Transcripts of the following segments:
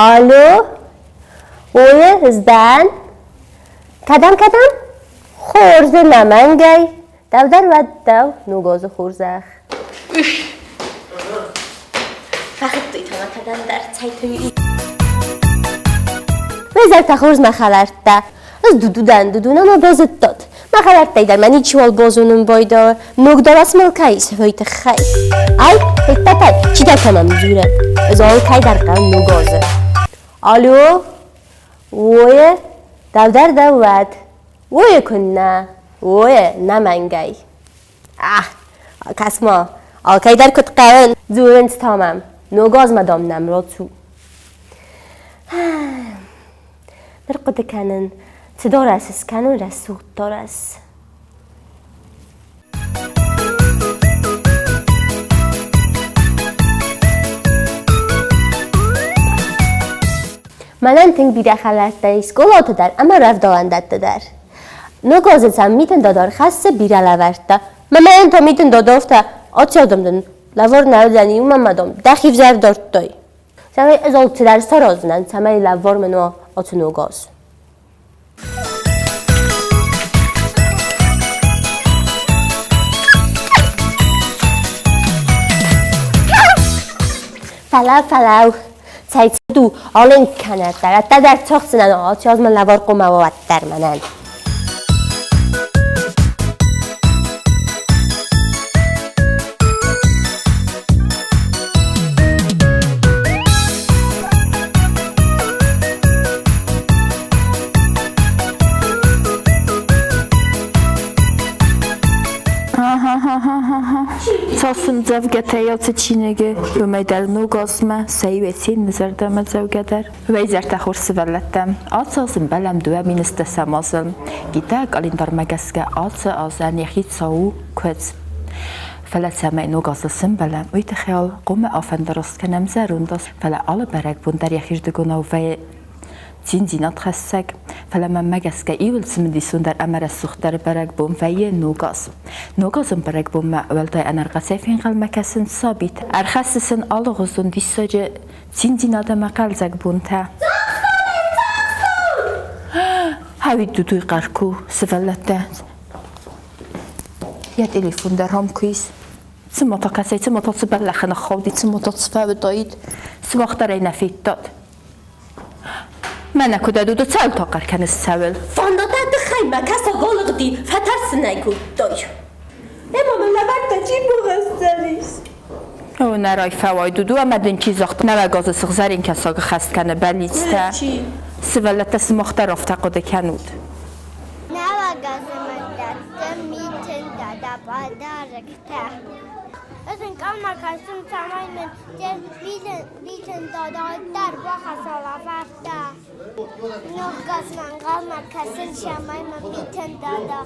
Алло, Ойы, ыздӕн. Кӕдӕм, кӕдӕм? Хорз ӕнӕмӕнгӕй. Дӕу дӕр уӕд дӕу, ногазы хорзӕх. Фӕхуыдтой та мӕ кӕдӕмдӕр, цӕй тынг. Уый зӕрдӕ хорз мӕ хӕлӕрттӕ. Ӕз Дуду дӕн, Дуду нӕма базыдтат. Мӕ хӕлӕрттӕй дӕр мӕ ничиуал базонын байдайы. Ног дарӕс мыл кӕй ис, уый тыххӕй. Ай, федтатай, чидӕр кӕмӕн дзуры. Ӕз алкӕй дӕр хъӕуын ног азы. Алло, Ое, дӕу дӕр дӕу уӕд. Ое куыннӕ, ое, нӕ мӕнгӕй. Ах, кӕс-ма, алкӕй дӕр куыд хъӕуын, дзурынц та мӕм. Ног азмӕ, дам, нӕм рацу. Ныр хъуыды кӕнын, цы дарӕс скӕнон рӕсугъд дарӕс. Мӕнӕн тынг бирӕ хӕлӕрттӕ ис скъолаты дӕр ӕмӕ рӕвдауӕндӕтты дӕр. Ног азы сӕм Митын Дада ӕрхӕссы бирӕ лӕвӕрттӕ. Мамӕйӕн та Митын Дада афтӕ, ацӕудӕм дын, лӕвар нӕ уыдзӕни, уымӕн ма, дам, дӕхи взӕр дардтай. Цӕмӕй ӕз алцыдӕр сараздзынӕн, цӕмӕй лӕвар мын уа ацы ног аз. Фӕлӕу, фӕлӕу, цӕй цыд у, аленк кӕнӕд дӕр, ӕддӕдӕр цӕхдзынӕн, аци аз мын лӕвар хъуамӕ уа уӕддӕр мӕнӕн. Цас ӕмдзӕвгӕтӕ ацы чиныджы, уымӕй дӕр ног азмӕ сӕ иу цины зӕрдӕмӕдзӕугӕдӕр. Уӕйзӕртӕ хорз сывӕллӕттӕ, ацы аз ӕмбӕлӕм дыууӕ 2010 азы. Гитӕ къӕлиндармӕ гӕсгӕ ацы азӕн йӕхи цау у куыдз. Фӕлӕ цӕмӕй ног азыл сӕмбӕлӕм, уый тыххӕй хъуамӕ афӕндараст кӕнӕм зӕронд аз, фӕлӕ алы бӕрӕгбон дӕр йӕхирдыгонау вӕййы циндзинадхӕссӕг. Фӕлӕ мӕнмӕ гӕсгӕ иуыл цымыдисондӕр ӕмӕ рӕсугъддӕр бӕрӕгбон вӕййы Ног аз. Ногазон бӕрӕгбонмӕ уӕлдай ӕнӕрхъӕцӕй фенхъӕлмӕ кӕсынц сабитӕ. Ӕрхӕссы сын алыгъуызон диссаджы циндзинад ӕмӕ хъӕлдзӕг бонтӕ. Хауид дудуй хъӕр ку, сывӕллӕттӕ. Йӕ телефон дӕр ам куы ис. Цыма та кӕцӕй, цыма та цы бӕллӕхы ныххауди, цыма та цы фӕуыдаид. Сымах дӕр ӕй нӕ федтат. Мӕнӕ куы дӕ дуду, цӕуыл та хъӕр кӕныс, цӕуыл? Фӕндатӕ тыххӕй мӕ кӕсаг алыгъди, фӕтӕрсын ӕй кодтой. Ӕмӕ мын лӕвӕрттӕ чи бахӕсдзӕнис? О, нӕрай фӕуай, Дуду, ӕмӕ дын чи загъта, нӕуӕг азы сыгъзӕрин кӕсагы хӕст кӕны бӕллицтӕ. Сывӕллӕттӕ, сымах дӕр афтӕ хъуыды кӕнут. Нӕуӕг азы мын дӕтты митын дада пъадарӕгтӕ. Ӕз ӕнхъӕлмӕ кӕсын, цӕмӕй мын митын дада дӕр бахӕсса лӕвӕрттӕ. Ног азмӕ ӕнхъӕлмӕ кӕсын, цӕмӕй мын митын дада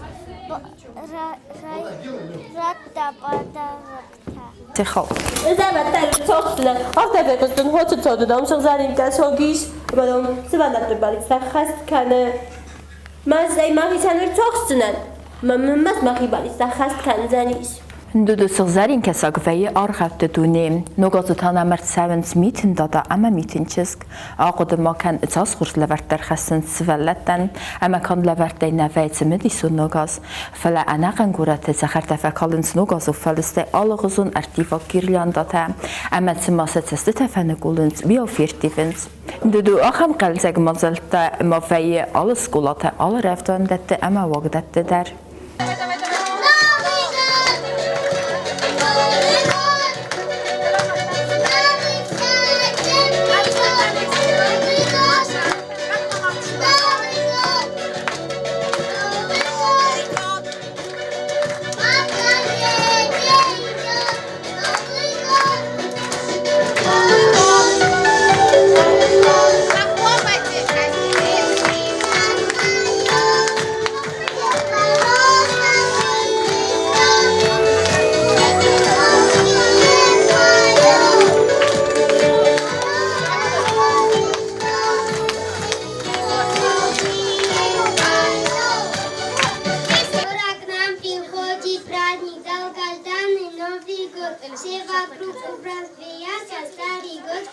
радта пъадарӕгтӕ. Тихо. Афтӕ фехъуыстон, хоты цоды, дам, сыгъзӕрин кӕсаг ис, ӕмӕ, дам, сывӕллӕтты бӕллицтӕ ӕххӕст кӕны. Мӕ мӕхицӕн ӕрцахсдзынӕн, мӕ мӕ мӕхи бӕллицтӕ ӕххӕст кӕндзӕнис. Дуду сыгъзӕрин кӕсаг вӕййы аргъӕутты дуне. Ног азы та нӕм ӕрцӕуынц Митын дада ӕмӕ Митын чызг. Ахъуыды ма кӕн, цас хорз лӕвӕрттӕ ӕрхӕссынц сывӕллӕттӕн, ӕмӕ канд лӕвӕрттӕй нӕ вӕййы цымыдисон ног аз, фӕлӕ ӕнӕхъӕн горӕты цӕхӕртӕ фӕкалынц ног азы фӕлыстӕй алыгъуызон ӕрттиваг гирляндатӕ, ӕмӕ цыма сӕ цӕстытӕ фӕныкъулынц, уыйау ферттивынц. Дуду ахӕм хъӕлдзӕг мадзӕлттӕ ма вӕййы алы скъолатӕ, алы рӕвдауӕндӕтты ӕмӕ уагдӕтты дӕр.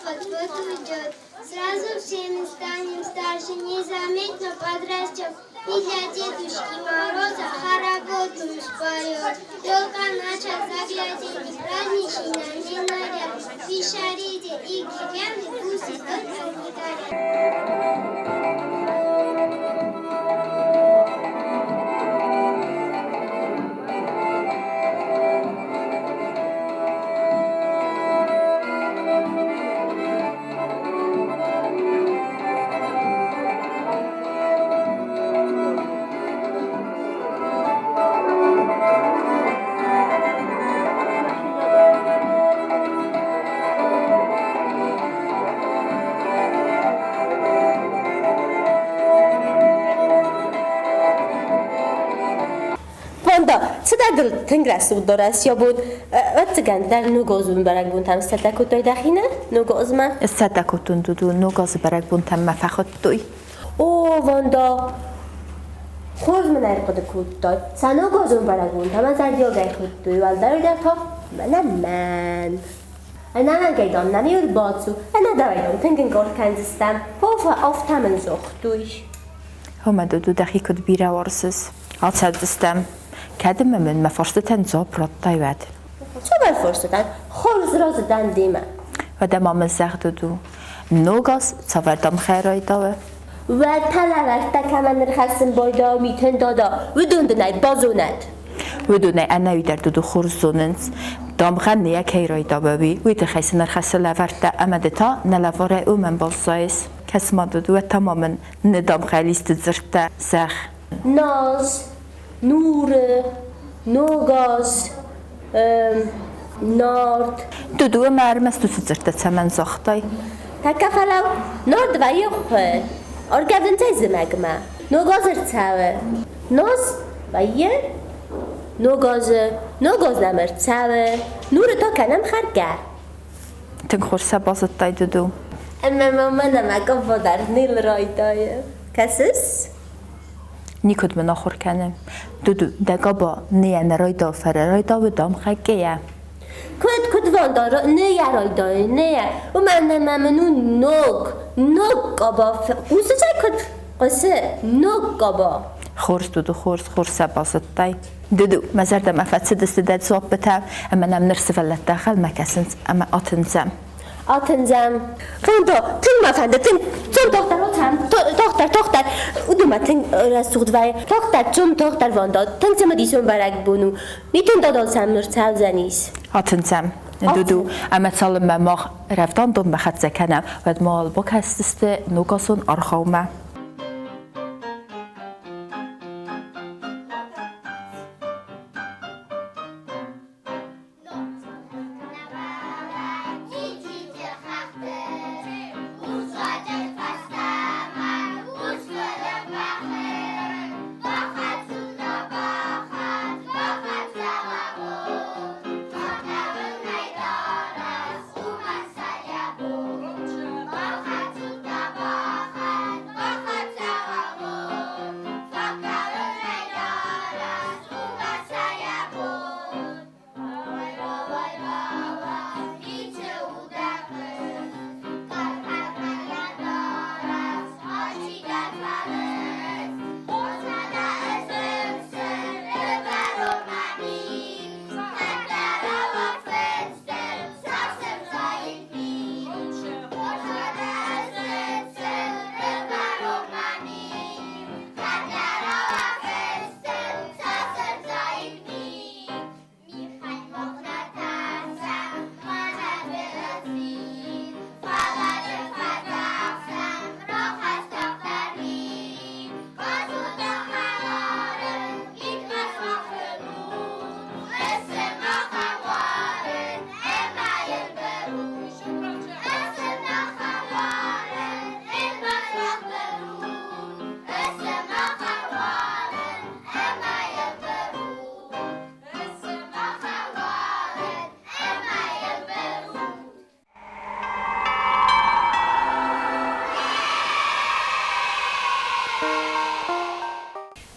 вот-вот уйдет. Сразу все мы станем старше, незаметно подрастем. И для Дедушки Мороза хоровод уж поет. Елка наша загляденье, праздничный на ней наряд. Фишариде и гирлянды гуси только не горят. Ванда, цыдӕр дыл тынг рӕсугъд дарӕс йӕ бон. Ӕвӕццӕгӕн дӕр Ног азы бӕрӕгбонтӕм сцӕттӕ кодтай дӕхи, нӕ? Ног азмӕ? Сцӕттӕ кодтон, Дуду, Ног азы бӕрӕгбонтӕм мӕ фӕхуыдтой. О, Ванда, хорз мын ӕрхъуыды кодтай. Сӕ ногазон бӕрӕгбонтӕ мӕ зӕрдиагӕй хуыдтой, уӕлдайдӕр та мӕнӕ мӕн. Ӕнӕмӕнгӕй, дам, нӕм-иу ӕрбацу, ӕнӕ дӕуӕй, дам, тынг ӕнкъард кӕндзыстӕм. Фофа, афтӕ мын загътой. Омӕ, Дуду, дӕхи куыд бирӕ уарзыс. Ацӕудзыстӕм. Кӕд ӕмӕ мын мӕ фарстытӕн дзуапп радтай, уӕд. Цавӕр фарстытӕн? Хорз разы дӕн демӕ. Уӕдӕ ма мын зӕгъ, Дуду, ног аз цавӕр дамгъӕ райдауы? Уӕд та лӕвӕрттӕ кӕмӕн ӕрхӕссын байдайы Митын дада, уыдон дын ӕй базонӕд. Уыдонӕй ӕнӕуи дӕр Дуду хорз зонынц, дамгъӕ нӕ кӕй райдауы, уый. Уый тыххӕй сын ӕрхӕссы лӕвӕрттӕ ӕмӕ ды та нӕ лӕварӕй уымӕн баззайыс. Кӕс-ма, Дуду, уӕд та ма мын нӕ дамгъӕ листы дзырдтӕ зӕгъ. Наз, нуры, ногаз, нард. Дуду, ӕмӕ ӕрмӕст уыцы дзырдтӕ цӕмӕн загътай? Тӕккӕ фӕлӕу, нард вӕййы хуы, ӕргӕвдынцӕй зымӕгмӕ. Ногаз ӕрцӕуы. Наз вӕййы ногазы, ногаз нӕм ӕрцӕуы, нуры та кӕнӕм хӕргӕ. Тынг хорз сӕ базыдтай, Дуду. Ӕмӕ ма мӕнӕ мӕ къаффа дӕр ныл райдайы. Кӕсыс? Никуыд мын ахуыр кӕны. Дуду, дӕ къаба ныйӕ нӕ райдауы, фӕлӕ райдауы дамгъӕ К-йӕ. Куыд, куыд вӕнда, ныйӕ райдайы, ныйӕ. Уымӕн ӕмӕ мын у ног, ног къаба. Хъусыс ӕй куыд хъуысы? Ног къаба. Хорз, Дуду, хорз, хорз сӕ базыдтай. Дуду, мӕ зӕрдӕмӕ фӕцыдысты дӕ дзуаппытӕ, ӕмӕ нӕм ныр сывӕллӕттӕ ӕнхъӕлмӕ кӕсынц ӕмӕ атындзӕм. Атындзӕм. Фӕнда, тынг мӕ фӕнды, тынг. Цом тагъддӕр, Отӕм, тагъддӕр, тагъддӕр. Уыдонмӕ тынг рӕсугъд вӕййы. Тагъддӕр, цом тагъддӕр, Ванда, тынг цымыдисон бӕрӕгбон у. Митын дадал сӕм ӕрцӕудзӕнис. Атындзӕм. Дуду, ӕмӕ цалынмӕ мах рӕвдауӕндонмӕ хӕццӕ кӕнӕм, уӕдмӕ уал бакӕсдзысты ногазон аргъаумӕ.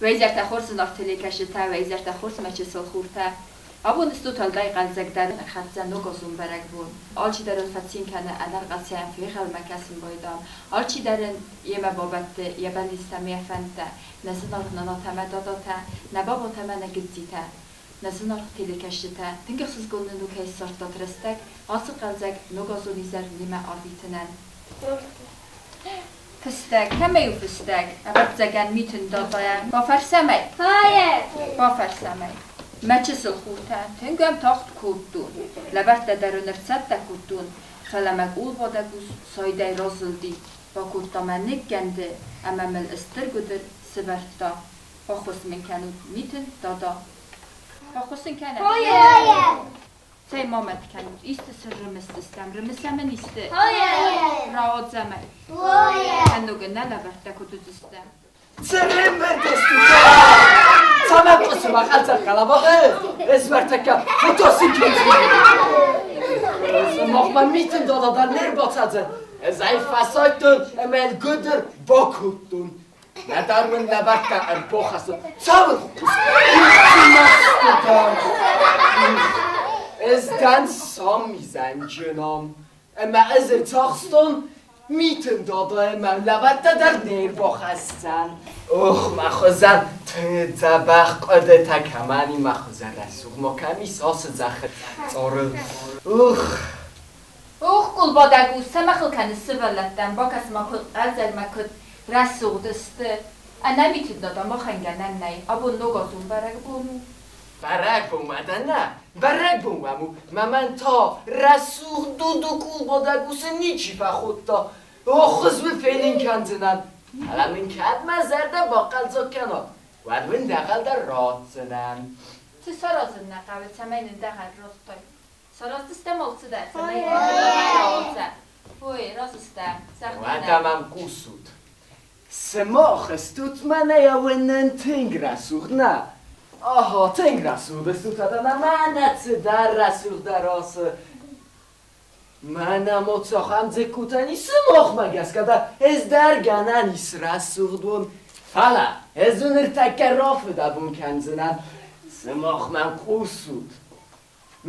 Уӕ изӕртӕ хорз, зынаргъ телекӕсджытӕ, уӕ изӕртӕ хорз, мӕ чысыл хуртӕ. Абон стут уӕлдай хъӕлдзӕгдӕр ӕрхӕццӕ ногазон бӕрӕгбон. Алчидӕр ыл фӕцин кӕны, ӕнӕрхъӕцӕй йӕм фенхъӕлмӕ кӕсын байдайы. Алчидӕр ын йемӕ бабӕтты йӕ бӕллицтӕ ӕмӕ йӕ фӕндтӕ. Нӕ зынаргъ нанатӕ ӕмӕ дадатӕ, нӕ бабатӕ ӕмӕ нӕ гыццитӕ, нӕ зынаргъ телекӕсджытӕ, тынг ӕхсызгон нын у, кӕй ссардтат рӕстӕг ацы хъӕлдзӕг ногазон изӕр немӕ арвитынӕн. Фыстӕг. Кӕмӕй у фыстӕг? Ӕвӕццӕгӕн, Митын Дадайӕ. Бафӕрсӕм ӕй? Бафӕрсӕм ӕй. Мӕ чысыл хуртӕ, тынг ӕм тагъд кодтон. Лӕвӕрттӕ дӕр ын ӕрцӕттӕ кодтон, фӕлӕ мӕ къулбадӕг ус сайдӕй разылди, бакодта мӕ ныккӕнды ӕмӕ мыл стыр гуыдыр сывӕрдта. Баххуыс мын кӕнут, Митын Дада. Баххуыс ын кӕнӕм? Цӕй ма мӕт кӕнут, исты цы рымысдзыстӕм, рымысӕм ын исты? Рауадзӕм ӕй. Кӕнног ын нӕ лӕвӕрттӕ куыд уыдзыстӕм? Цӕмӕн хъуысы мӕ хӕдзар хъӕлӕбагъы? Эзвӕртӕккӕ Сымахмӕ митын дада дӕр не рбацӕдзӕн. Ӕз ӕй фӕсайдтон ӕмӕ йын гуыдыр бакодтон. Нӕдӕр уын лӕвӕрттӕ ӕрбахӕссын. Цӕуыл хъус? Ӕз дӕн сомизӕнджыном ӕмӕ ӕз ӕрцахстон Митын дада ӕмӕ лӕвӕрттӕ дӕр не рбахӕсдзӕн. Ох, мӕ хуызӕн дзӕбӕх хъуыдытӕ кӕмӕн и, мӕ хуызӕн рӕсугъд ма кӕм ис ацы зӕххы цъарыл. Ух! Ух, къулбадӕг ус, цӕмӕ хыл кӕныс сывӕллӕттӕм, бакӕс-ма куыд хъӕлдзӕгмӕ, куыд рӕсугъд сты. Ӕнӕ Митын дада махӕн гӕнӕн нӕй, абон ногазон бӕрӕгбон у. Бӕрӕгбон уӕдӕ нӕ, бӕрӕгбон уӕм у, мӕ мӕн та рӕсугъд дуду къулбадӕг усы ничи фӕхуыдта. Оххуыс уын фенын кӕндзынӕн, фӕлӕ мын кӕд мӕ зӕрдӕ бахъӕлдзӕг кӕна, уӕд уын дӕгъӕл дӕр ратдзынӕн. Цы саразын нӕ хъӕуы, цӕмӕй нын дӕгъӕл радтай? Сараздзыстӕм алцыдӕр, цӕмӕй нын дӕгъӕл рауадза. Ой, разы стӕм, зӕгъдзынӕн. Уӕдӕ мӕм хъусут. Сымах стут мӕнӕ уынын тынг рӕсугъд нӕ? Ага, тынг рӕсугъд стут ӕмӕ мӕнӕ цыдӕр рӕсугъддӕр ацы. Мӕнӕ мо цахӕм дзыккутӕн ис сымахмӕ гӕсгӕ дӕр ӕз дӕр гӕнӕн ис рӕсугъд уон. Фӕлӕ ӕз уын ныртӕккӕ рафыдӕбон кӕндзынӕн. Сымах мӕм хъусут.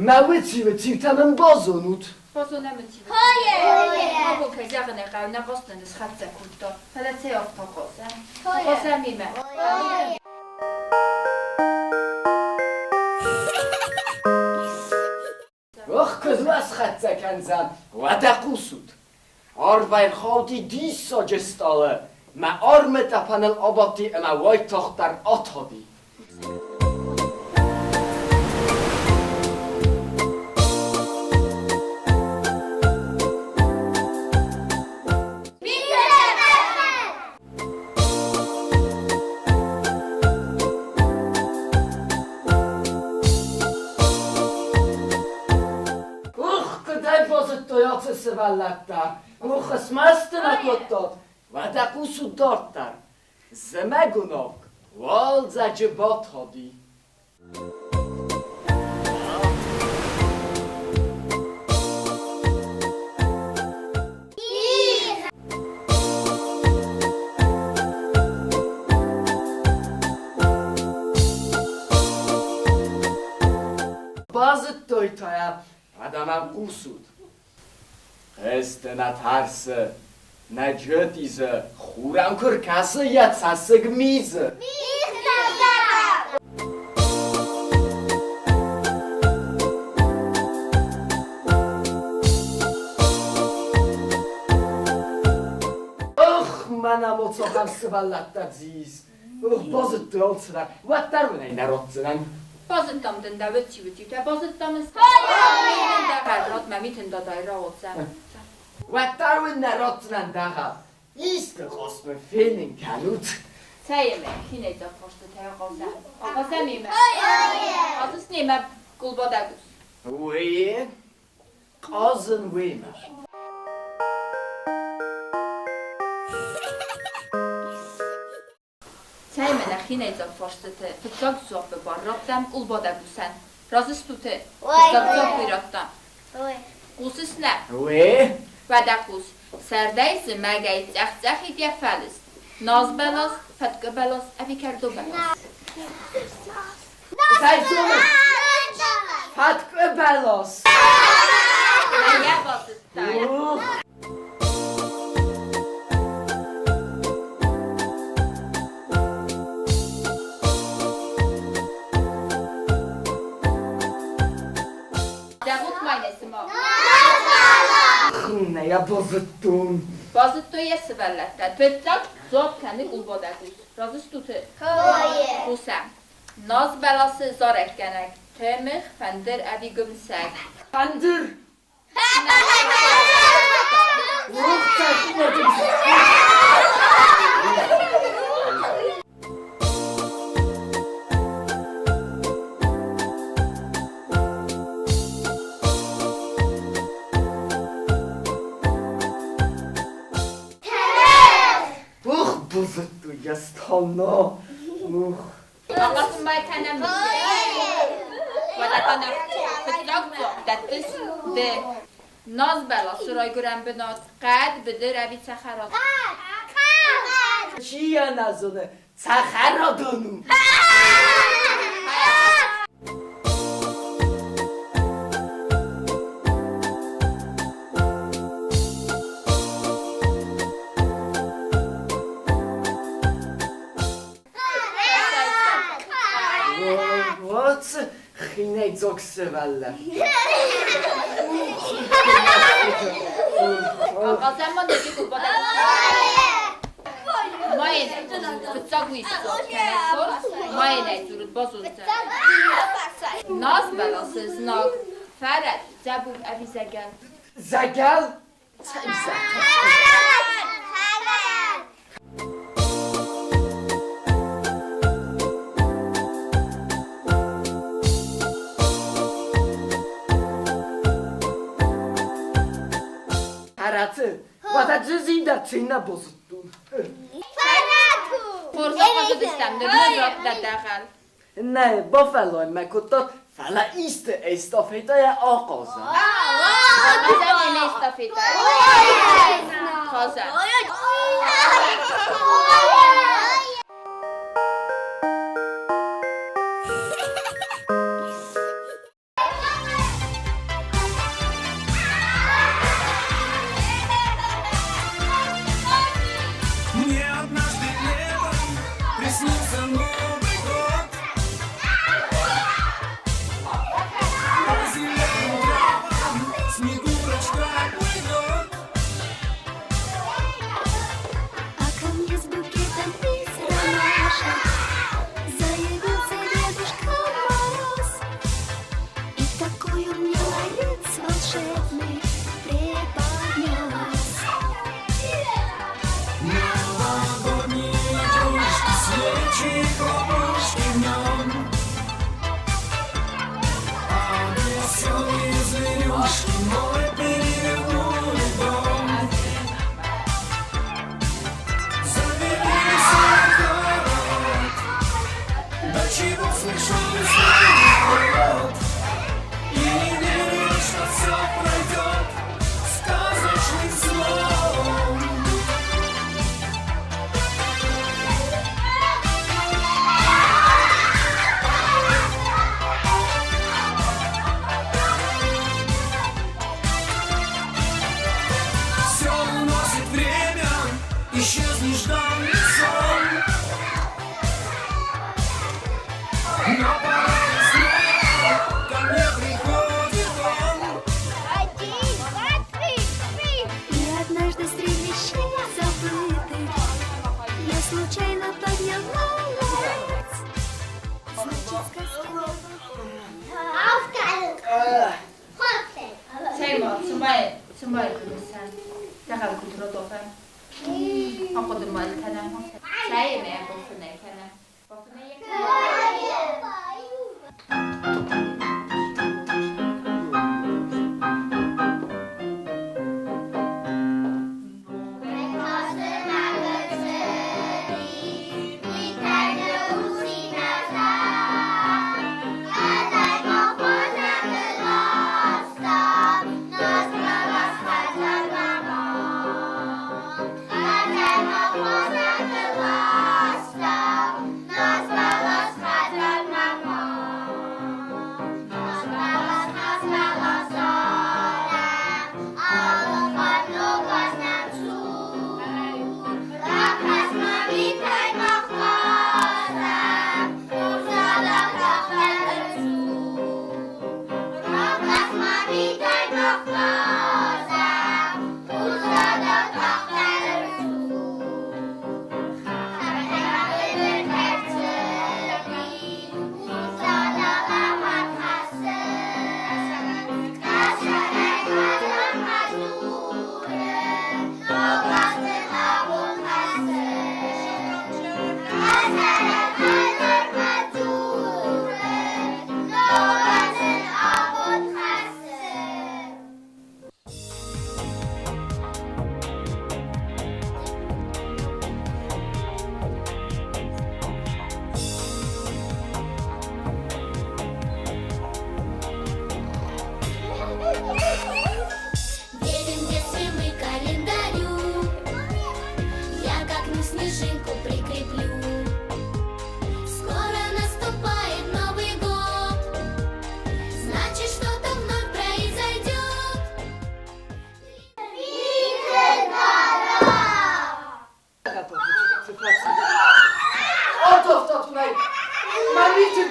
Мӕ уыци-уыцитӕ мын базонут. Базонӕм уыци-уыци. Абон, кӕй зӕгъын ӕй хъӕуы, нӕ хъазтӕн схӕццӕ кодта, фӕлӕ цӕй афтӕ хъазӕм? Хъазӕм имӕ. Ох, куыд уӕ схӕццӕ кӕндзӕн, уӕдӕ хъусут. Арвӕй рхауди диссаджы стъалы, мӕ армы тъӕпӕныл абадти ӕмӕ уайтагъддӕр атади. Ух, куыдӕй базыдтой ацы сывӕллӕттӕ! Ух, смӕсты нӕ кодтат! Уӕдӕ хъусут дарддӕр. Зымӕгон авг уалдзӕджы батади. Базыдтой та йӕ, адӕмӕн хъусут. Хъызты нӕ тӕрсы, нӕ джытизы, хурӕн куы ркӕсы йӕ цӕссыг мизы. Ох, мӕнӕ моцохӕн сывӕллӕттӕ дзиз! Ох, базыдтой алцыдӕр, уӕддӕр уын ӕй нӕ ратдзынӕн. Базыдтам дын дӕ уыци-уыцитӕ, базыдтам ын дӕгъӕл мӕ митын дадайы рауадзӕм. Уӕддӕр уын нӕ ратдзынӕн дӕгъӕл. Исты хос мын фенын кӕнут. Цӕй ӕмӕ хинӕйдзаг фарстытӕ ахъазӕм. Ахъазӕм имӕ. Хъазыс немӕ къулбадӕг ус. Уый хъазын уемӕ. Цӕй мӕнӕ хинӕйдзаг фарстыты фыццаг дзуаппы бар радтӕм къулбадӕг усӕн. Разы стут? Фыццаг дзуапп уый радта. Хъусыс нӕ? Уе? Уӕдӕ хъус. Сӕрдӕй зымӕгӕй цъӕх-цъӕхид йӕ фӕлыст. Наз бӕлас, фӕткъуы бӕлас ӕви кӕрдо бӕлас? Цӕй зоныс? Фӕткъуы бӕлас. Йӕ базыдтай. Зӕгъут ма йӕ цыма. Нӕ йӕ базыдтон. Базыдтой йӕ сывӕллӕттӕ. Фыццаг дзуапп кӕны къулбадӕг ус. Разы стут? Хъусӕм. Наз бӕласы зарӕггӕнӕг. Тымыгъ, фӕндыр ӕви гуымсӕг? Фӕндыр! Ух, базыдтой йӕ стана. Ух. Ахъазын-ма кӕнӕм. Уӕдӕ та ныр фыццаг дзуапп дӕттыс ды. Наз бӕласы райгуырӕн бынат, хъӕд, быдыр ӕви цӕхӕрадон? Чи йӕ нӕ зоны, цӕхӕрадон у. Вот хинӕйдзог сывӕллӕттӕ. Ахъазӕм-ма ноджы къулбадӕг. Майенӕй фыццаг уый кӕнӕ хорз, майенӕй дзурут базондзӕн. Наз бӕласы знаг, фӕрӕт, дзӕбуг ӕви зӕгӕл? Зӕгӕл? Цӕй зӕгӕл? Фӕрӕты? Уӕдӕ дзидзинда циннӕ базыдтон. Хорз ахъазыдыстӕм, ныр нын радта дӕгъӕл. Нӕ, бафӕллай мӕ кодтат, фӕлӕ исты эстафетӕйӕ ахъазӕм. Ахъазӕм ӕмӕ эстафетӕйӕ. Хъазӕм. Мне однажды летом приснился Новый год. По зеленым травам Снегурочка плывет. А ко мне с букетом из ромашек Заявился Дедушка Мороз. И такой он мне ларец волшебный преподнес. Новогодние игрушки, свечи, хлопушки в нем. А веселые зверюшки мой перевернули дом. Завели хоровод, до чего смешон народ. И не верю, что все пройдет сказочным сном. Все уносит время, исчез нежданный сон. Но пора и снова ко мне приходит он. Один, два, три, три. И однажды среди вещей забытых я случайно подняла ларец. Значит, сказки Цӕй-ма, цӕмӕй, цӕмӕй куыдысӕн. Дӕгъӕл куыд радофӕн. Ахъуыды ма кӕнӕм. Цӕй ӕмӕ бафынӕй кӕнӕм. Бафынӕй кӕнӕм.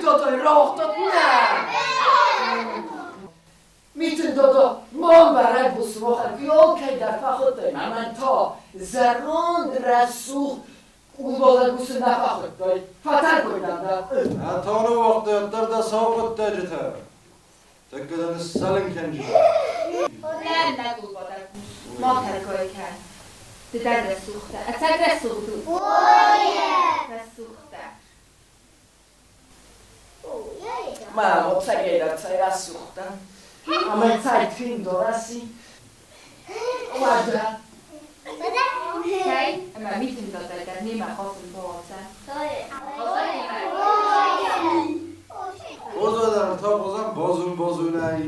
Дада рауагътат нӕ! Митын Дада, ма бӕрӕгбон сымахӕн куы алкӕй дӕр фӕхуыдтай, мӕн та зӕронд рӕсугъд къулбадӕг усы нӕ фӕхуыдтай. Фӕтӕргой дӕм дӕ. Атоны уагъд дӕр дӕ сау хъуыддаджытӕ. Тӕккӕ дӕ ныссӕлын кӕнджытӕ. Нӕ, нӕ къулбадӕг ус, ма тӕргай кӕн. Ды дӕр рӕсугъд дӕ, ӕцӕг рӕсугъд у. Рӕсугъд дӕ. Мамо, цӕгӕйдӕр цӕй рӕсугъд дӕн. Ӕмӕ цӕй финдораси. Уӕдӕ. Цӕй, ӕмӕ Митын Дада дӕр немӕ хъазын бауадздзӕн. Озодар табозан бозун-бозунӕй.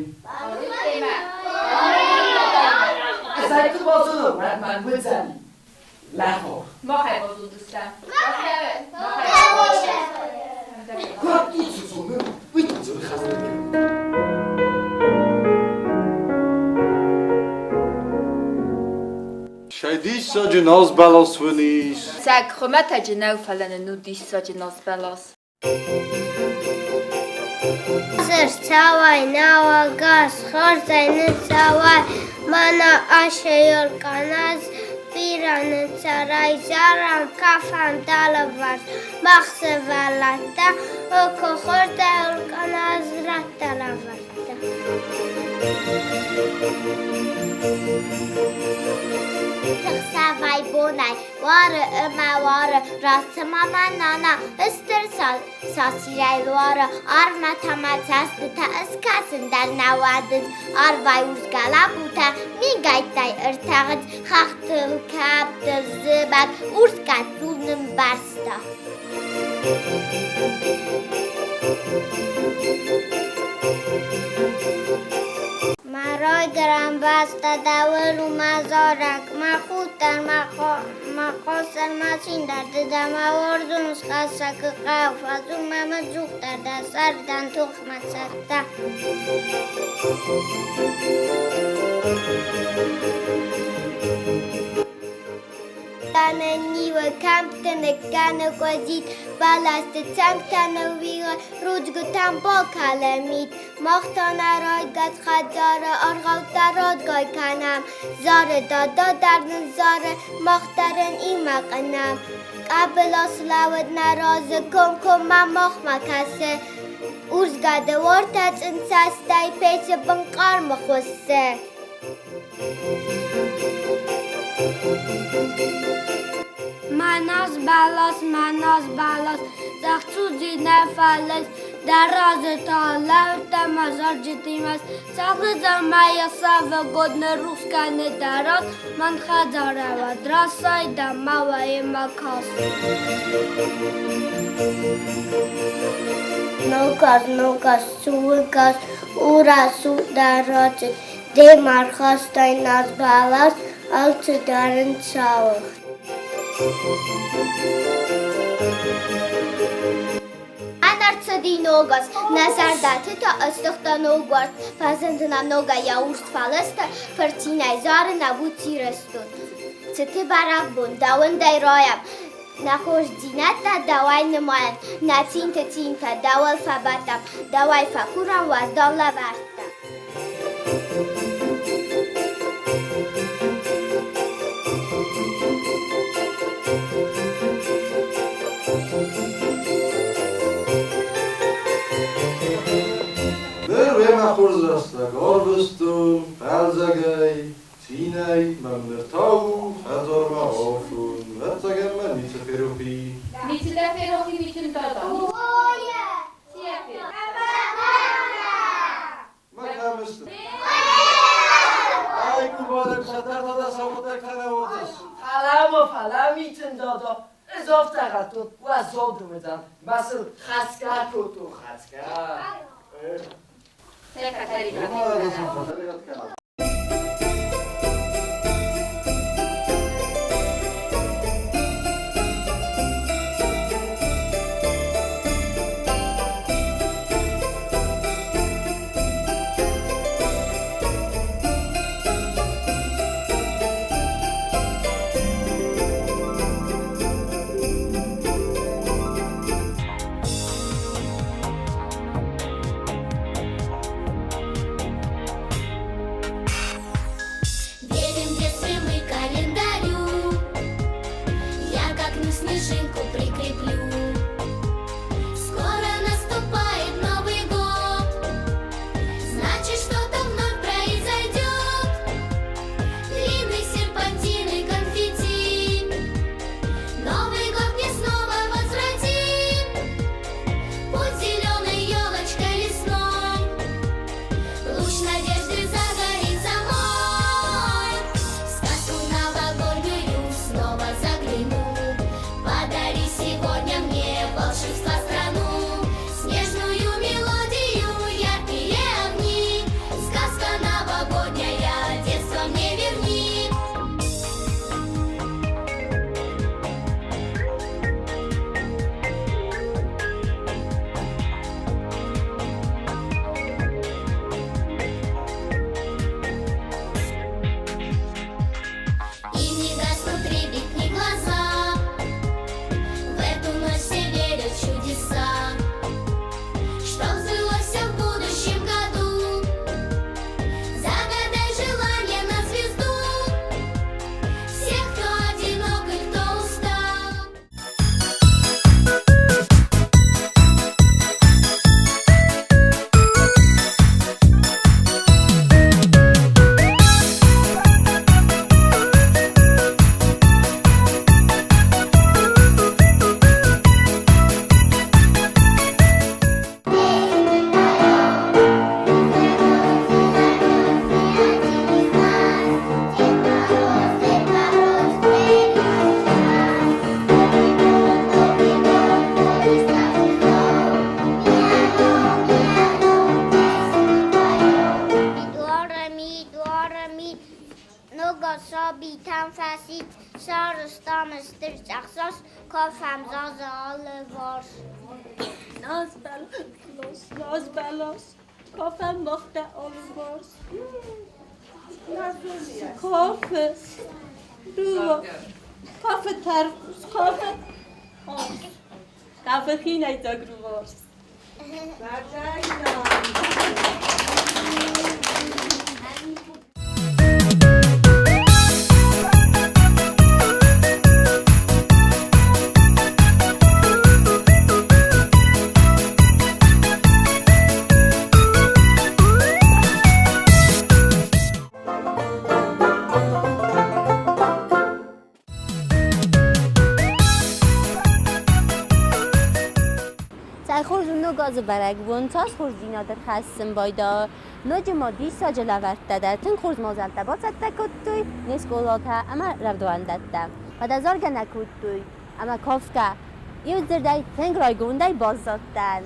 Ӕз ӕй куыд базонон, уӕд мӕн уыдзӕни. Лӕхъо. Махӕй базондыстӕм. Куы ницы зоны, уый та дзы хӕдзары. Сӕ диссаджы назбӕлас уын ис. Цӕг хуымӕтӕджы нӕу, фӕлӕ нын у диссаджы назбӕлас. Цӕуай, нӕуӕгас, хорзӕй ныццӕуай, мӕнӕ асӕйыл къаназ бирӕ ныццӕрай, зарӕм, кафӕм дӕлӕварс, мах сывӕллӕттӕ, куы хорзӕй къаназ радта лӕвӕрттӕ. Тыхсӕвӕй бонӕй уары ӕмӕ уары, раст цыма мӕ нана стыр сасирӕй луары, арвмӕ та мӕ цӕстытӕ ыскӕсын дӕр нӕ уадзынц, арвӕй урс гӕлӕбутӕ мингӕйттӕй ӕртӕхынц, хӕхтыл, кӕмттыл зымӕг урс гӕццул нымбӕрзта. Мӕ райгуырӕн бӕстӕ дӕуыл у мӕ зарӕг, мӕ худтӕн, мӕ хъусӕн, мӕ цин дӕр ды дӕ, мӕ уарзон схӕссӕг хъӕу, фӕдзур мӕм ӕдзухдӕр дӕ цардӕн тохмӕ цӕттӕ. Ниуы кӕмтты ныккӕны къуызит, бӕлӕсты цӕнгтӕ ныууигъы, рудзгуытӕм бакалы мит. Мах та нӕ райгас хӕдзары аргъӕуттӕ радгай кӕнӕм. Зары дада дӕр нын зары, мах дӕр ын имӕ кӕнӕм. Къӕбыла слӕууыд нӕ разы, комкоммӕ махмӕ кӕсы. Урс гӕды уартӕ цъындцӕстӕй пецы бын хъармы хуыссы. Мӕнӕс бӕлас, мӕнӕс бӕлас, цъӕх судзинӕ фӕлыст, дӕ разы та лӕвӕрдта мӕ зарджытимӕ. Цӕгъды замайы сӕвӕгод ныррухс кӕны дӕ раз, мӕн хӕдзарӕвӕд расай дӕ ма уайы мӕ кас. Ногаз, ногаз, суыгаз, у рӕсугъд дӕ рацыд, Де мархастай наз бӕлас, алцыдӕр ын цӕуы. Ӕнӕрцыди ногаз, нӕ зӕрдӕты та ыстыгъта ногуарзт, фӕзынд нӕм ногӕй йӕ урс фӕлыстӕ, фырцинӕй зары нӕ буц Ирыстон. Цыты бӕрӕгбон, дӕ уындӕй райӕм, нӕ хорздзинӕдтӕ дӕуӕй нымайӕм, нӕ цинты цинтӕ дӕуыл фӕбӕттӕм, дӕуӕй фӕкурӕм уӕздан лӕвӕрттӕ. Ныр уемӕ хорз рӕстӕг арвыстон, хъӕлдзӕгӕй, цинӕй мӕм ныр та у хӕдзармӕ афон, ӕцӕгӕн мӕ ницы ферох и. Ницы дӕ ферох и, Митын дада? Мӕ кӕм сты? Ай, къулбадӕг сӕдӕртӕ дӕ сау хъуыддӕгтӕ нӕ уадзыс. Фӕлӕ фӕлӕ, Митын дада, ӕз афтӕ радтон, уӕззау дымыдӕн, мӕ сыл хӕцгӕ кодтон, хӕцгӕ. Уымӕ дӕ чудеса, Чтоб сбылось всё в будущем году. Загадай желание на звезду Всех, кто одинок и кто устал. Цӕй хорз у ног азы бӕрӕгбон, цас хорздзинад ӕрхӕссын байдайы. Ноджы ма диссаджы лӕвӕрттӕ дӕр тынг хорз мадзӕлттӕ бацӕттӕ кодтой не скъолатӕ ӕмӕ рӕвдауӕндӕттӕ. Уӕдӕ заргӕ нӕ кодтой ӕмӕ кафгӕ. Иу дзырдӕй тынг райгондӕй баззадтӕн.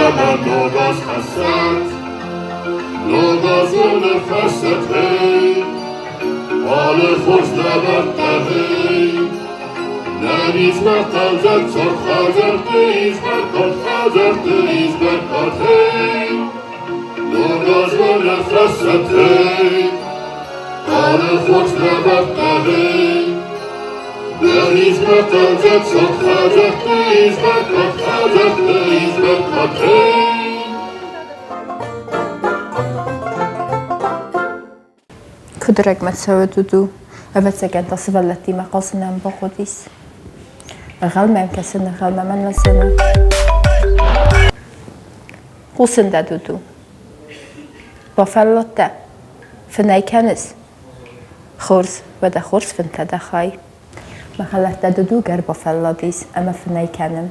ӕмӕ ног аз хӕссӕд. Ног аз уын ӕрхӕссӕд, гъей, алы хорз лӕвӕрттӕ, гъей. Нӕ низмӕ хъӕлдзӕг цот хӕдзӕртты ис бӕркад, хӕдзӕртты ис бӕркад, гъей. Ног аз уын ӕрхӕссӕд, гъей, алы хорз лӕвӕрттӕ, гъей. Нӕ низмӕ хъӕлдзӕг цот хӕдзӕртты ис бӕркад, хӕдзӕртты ис бӕркад, гъей. Куыд ӕрӕгмӕ цӕуы Дуду? Ӕвӕццӕгӕн та сывӕллӕттимӕ хъазынӕн бахъуыдис. Ӕнхъӕлмӕ йӕм кӕсын, ӕнхъӕлмӕ мӕнмӕ цӕуы. Хъусын дӕ, Дуду. Бафӕлладтӕ? Фынӕй кӕныс? Хорз, уӕдӕ хорз фынтӕ дӕ хай. Мӕ хӕлӕрттӕ Дуду гӕр бафӕлладис ӕмӕ фынӕй кӕны.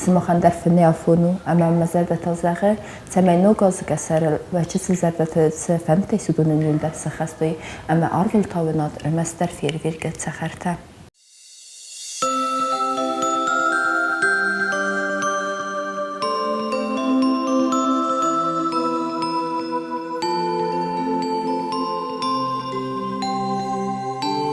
Сымахӕн дӕр фынӕй афон у, ӕмӕ мӕ зӕрдӕ та зӕгъы, цӕмӕй ног азы къӕсӕрыл уӕ чысыл зӕрдӕты цы фӕндтӕ ис, уыдоны иууылдӕр сӕххӕст уой ӕмӕ арвыл тауынад ӕрмӕстдӕр фейерверкы цӕхӕртӕ.